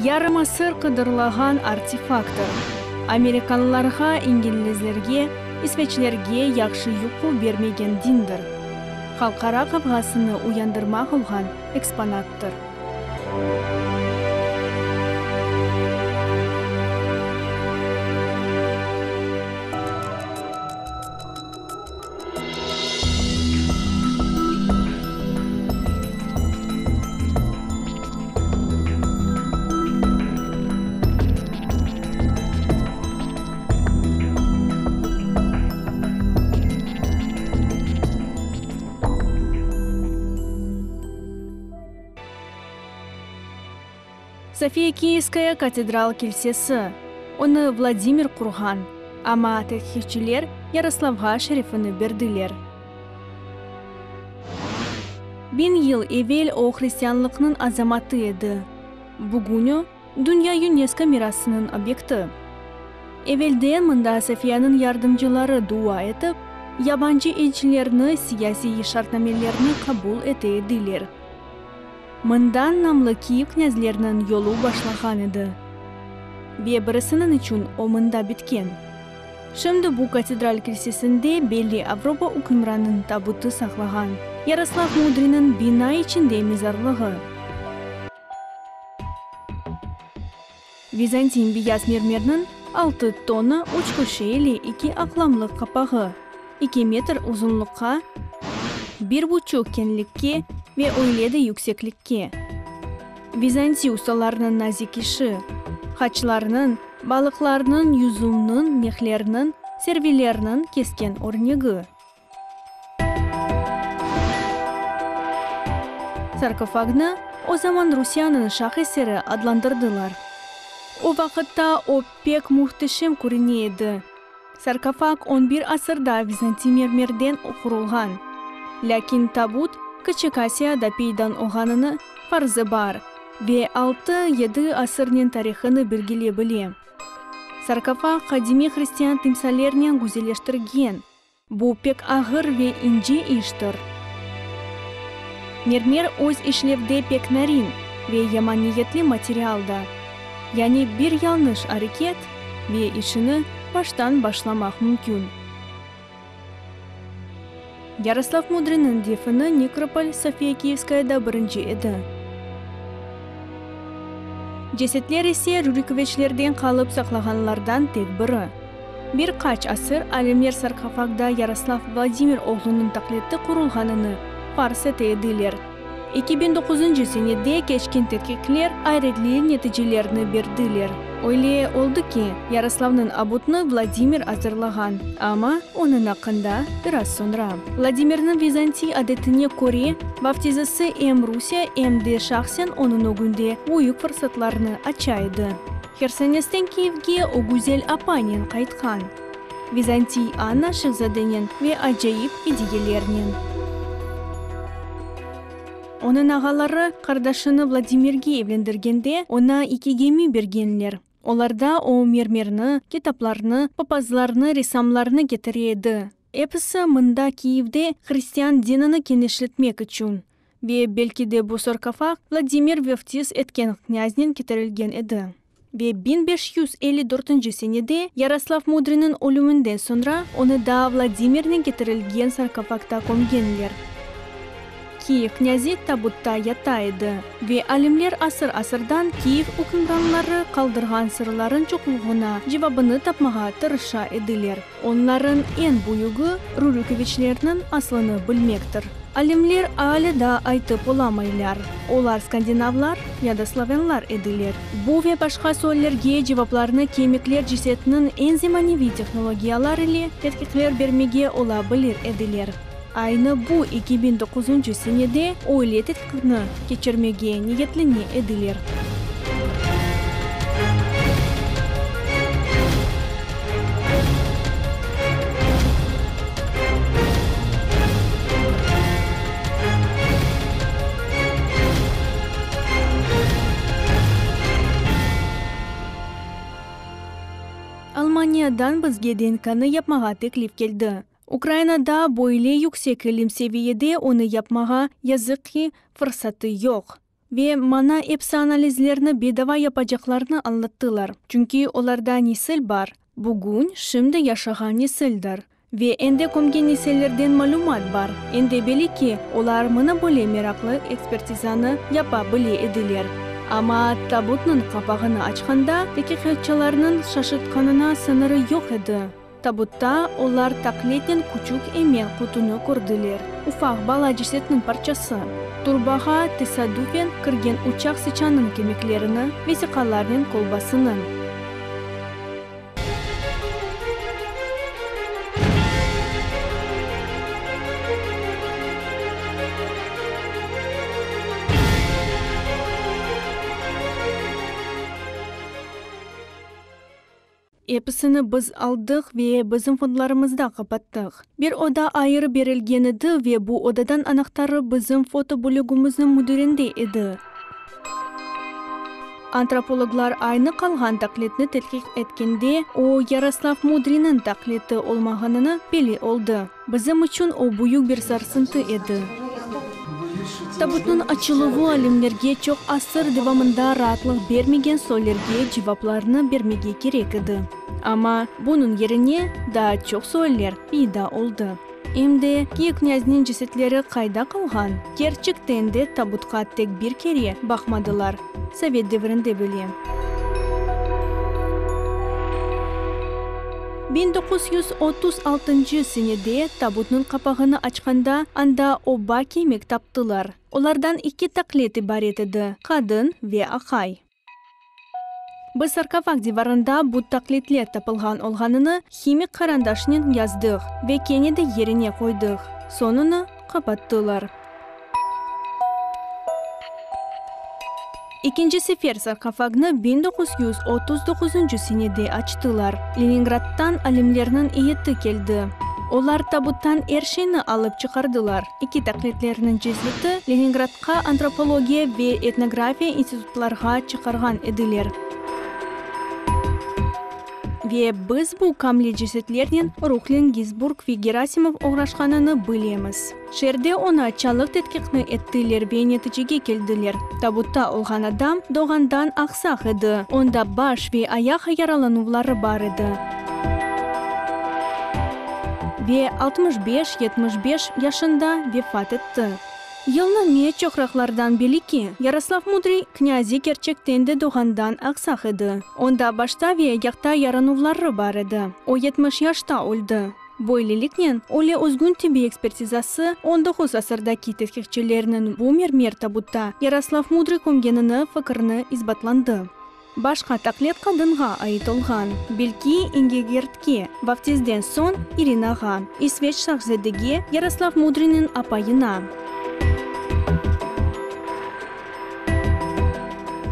Yarım asır qıdırlağan artefaktır. Amerikanlarğa, ingilizlerge, isveçlerge yahşı yuqu bermegen dindir. Halqara qavğasını uyandırmaq olğan eksponattır. Sofiya Kiyevskaya katedral kilsesi, onı Vladimir qurğan, amma tedqiqçiler Yaroslavğa şerefini berdiler. Biñ yıl evel o hristianlıqnıñ azamatı edi. Bugün o, dünya UNESCO mirasınıñ obyekti. Evelden mında Sofiyanıñ yardımcıları dua etip, yabancı elçilerni, siyasiy şartnamelerni qabul ete ediler. Mından namlı Kiyev knâzleriniñ yolu başlağan edi. Ve birisiniñ içün o mında bitken. Şimdi bu katedral kilsesinde belli Avropa ükümranınıñ tabutı saqlağan Yaroslav Mudriniñ bina içinde mezarlığı. Vizantin beyaz mermerniñ altı tonna üç köşe ile iki aqlamlı qapağı, iki metr uzunlıqqa, bir buçuq keñlikke ve öyle de yükseklikke. Vizantiy ustalarınıñ nazik işi, haçlarnıñ, balıqlarnıñ, yüzümniñ, mehlerniñ, servilerniñ kesken örnegi. Sarkofagnı o zaman Rusiyanıñ şah eseri adlandırdılar. O vaqıtta o pek mühteşem körüne edi. Sarkofag on bir asırda vizantiy mermerden qurulğan. Lâkin tabut Kiçik Asiyada peydan olğanını farzı bar ve altı, yedi asırnen tarihını belgile bile. Sarkofag qadimiy hristian timsallernen güzelleştirgen. Bu pek ağır ve ince iştir. Mermer öz işlevde pek narin ve yaman niyetli material da. Yani bir yañlış areket ve işini baştan başlamaq mümkün. Yaroslav Mudrınıñ defini nekropol Sofiya Kiyevskayada birinci edi. Cesetler ise Rürikoviçlerden qalıp saqlağanlardan tek biri. Bir qaç asır alimler sarkofagda Yaroslav Vladimir oğlunıñ taqliti qurulğanını farz ete ediler. 2009-ncı senede keçken tedqiqler ayretli neticelerni berdiler. Öyle oldı ki, Yaroslavnıñ abutnı Vladimir azırlağan, amma onıñ aqqında biraz soñra. Vladimirniñ vizantiy adetine köre, vaftizası em Rusiye, em de şahsen onıñ ögünde büyük fırsatlarnı aça edi. Hersonesten Kiyevge o güzel apaynen qaytqan, vizantiy Anna şehzadenen ve acayip ediyelernen. Onıñ ağaları qardaşını Vladimirge evlendirgende, oña iki gemi bergenler. Olarda o mermerni, kitaplarnı, papazlarnı, ressamlarnı ketire edi. Episi mında Kiyevde hristian dinini kenişletmek içün. Ve belki de bu sarkofag Vladimir veftiz etken knâznen ketirilgen edi. Ve 1550 dörtünci senede Yaroslav Mudriniñ ölüminden soñra onı daa Vladimirnen ketirilgen sarkofagta kömgenler. Kiyev knâzi tabutta yata edi ve alimler asır-asırdan Kiyev ükümranları qaldırğan sırların çoqluğına cevabını tapmağa tırışa ediler. Onların eñ büyügi Rürikoviçlerniñ aslını bilmektir. Alimler alâ daa aytıp olamaylar, olar skandinavlar ya da slavânlar ediler. Bu ve başqa suallerge cevaplarnı kemikler cesetiniñ eñ zemaneviy tehnologiyalar ile tedqiqler bermege ola bilir ediler. Aynı bu 2009-ncı senede öyle tedqiqni keçirmege niyetlene ediler. Almaniyadan bizge DNK-nı yapmağa teklif keldi. Ukrainada böyle yüksek ilim seviyede onı yapmağa, yazıq ki, fırsatı yoq. Ve maña epsi analizlerni bedava yapacaqlarını añlattılar, çünki olarda nesil bar, bugün, şimdi yaşağan nesildir. Ve endi kömgen nesillerden malümat bar, endi belli ki, olar mına böyle meraqlı ekspertizanı yapa bile ediler. Amma tabutnıñ qapağını açqanda, tekiqatçılarnıñ şaşırtqanına sıñırı yoq edi. Tabutta olar taqlitnen küçük emen qutunı kördiler, ufaq bala cesetiniñ parçası. Turbağa tesadüfen kirgen uçaq sıçannıñ kemiklerini, vesiqalarnen kolbasını. Episini biz aldıq ve bizim fondlarımızda qapattıq. Bir oda ayırı berilgen edi ve bu odadan anahtarı bizim foto bölügimizniñ müdirinde edi. Antropologlar aynı qalğan taqlitni tedqiq etkende, o, Yaroslav Mudriyniñ taqliti olmağanını belli oldı. Bizim içün o büyük bir sarsıntı edi. Tabutnıñ açıluvı alimlerge çoq asır devamında raatlıq bermegen suallerge cevaplarnı bermege kerek edi. Amma bunıñ yerine daa çoq sualler peyda oldı. Em de Kiyev knâzniñ cesetleri qayda qalğan? Kerçekten de tabutqa tek bir kere baqmadılar, sovet devrinde bile. 1936 senede tabutnıñ qapağını açqanda, anda oba kemik taptılar. Olardan iki taqlit ibaret edi, qadın ve aqay. Biz sarkofag divarında bu taqlitler tapılğan olğanını himik qarandaşnen yazdıq ve kene de yerine qoydıq. Soñ onı qapattılar. Ekinci sefer sarkofagnı 1939 senede açtılar. Leningraddan alimlerniñ eyeti keldi. Olar tabuttan er şeyni alıp çıqardılar. Eki taqlitlerniñ ceseti Leningradqa antropologiya ve etnografiya institutlarğa çıqarğan ediler. Ve biz bu kamli cesetlernen Ruhlin, Gizburg ve Gerasimov oğraşqanını bilemiz. Şeerde oña çalıq tedqiqni ettiler ve neticege keldiler, tabutta olğan adam doğğandan aqsaq edi, onda baş ve ayaq yaralanuvları bar edi. Ve 65-75 yaşında vefat etti. Yılname çoqraqlardan belli ki, Yaroslav Mudrıy knâzi kerçekten de doğğandan aqsaq edi. Onda başta ve ayaqta yaranuvları bar edi. O 70 yaşta öldi. Böyleliknen, öyle özgün tibbiy ekspertizası on doquz asırdaki tedqiqçilerniñ bu mermer tabutta Yaroslav Mudrıy kömgenini fikirini isbatlandı. Başqa taqlit qadınğa ait olğan, belki İngegerdke, vaftizden soñ İrinağa, İsveç şahzadege Yaroslav Mudrıyniñ apayına.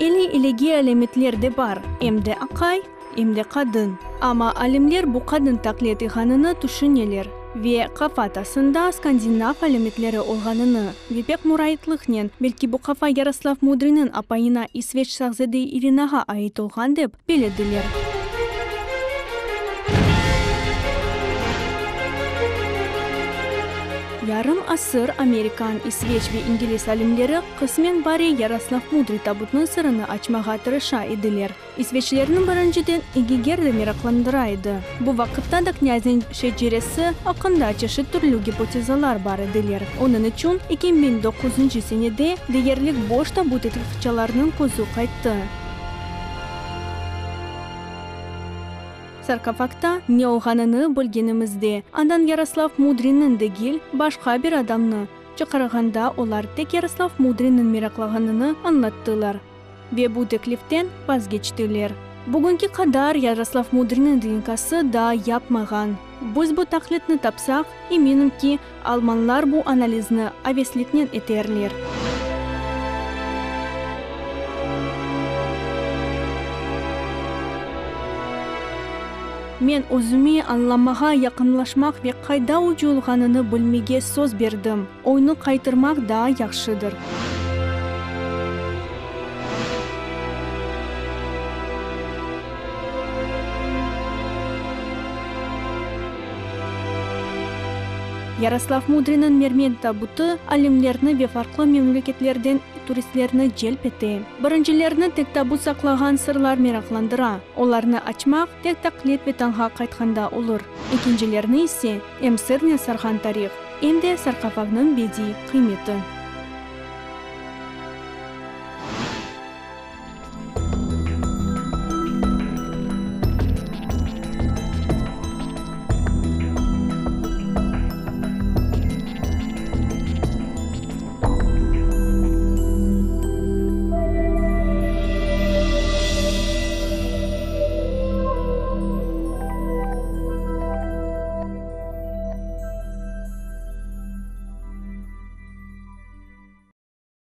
Eli ilege alâmetler de bar, em de aqay, em de qadın. Amma alimler bu qadın taqlit iğanını tüşüneler ve qafa tasında skandinav alâmetleri olğanını ve pek murayıtlıqnen, belki bu qafa Yaroslav Mudrıynıñ apayına İsveç şahzade İrinağa ait olğan dep belediler. Yarım asır amerikan, isveç ve ingiliz alimleri qısmen bari Yaroslav Mudrıy tabutnıñ sırını açmağa tırışa ediler. İsveçlerni birinciden Egeger de meraqlandıra edi. Bu vaqıtta da knâzniñ şeceresi aqqında çeşit türlü gipotezalar bar ediler. Onıñ içün 2009-ncı senede deyerlik boş tabut tedqiqçalarnıñ közü qayttı. Sarkofagta ne olğanını bilgenimizde, andan Yaroslav Mudriyniñ degil, başqa bir adamnı çıqarğanda olar tek Yaroslav Mudriyniñ meraqlağanını añlattılar. Ve bu tekliften vazgeçtiler. Bugünki qadar Yaroslav Mudriyniñ DNKsı daa yapmağan. Biz bu taqlitni tapsaq, eminim ki, almanlar bu analizni avesliknen eterler. Men özüme añlamağa yaqınlaşmaq ve qayda ucu olğanını bilmege söz berdim. Oynı qaytırmaq daa yahşıdır. Yaroslav Mudriniñ mermer tabutı alimlerni ve farqlı memleketlerden turistlerni celp ete. Birincilerni tek tabut saqlağan sırlar meraqlandıra, olarnı açmaq tek taqlit Vetanğa qaytqanda olur. Ekincilerni ise, em sırnen sarğan tarih, em de sarkofagnıñ bediiy qıymeti.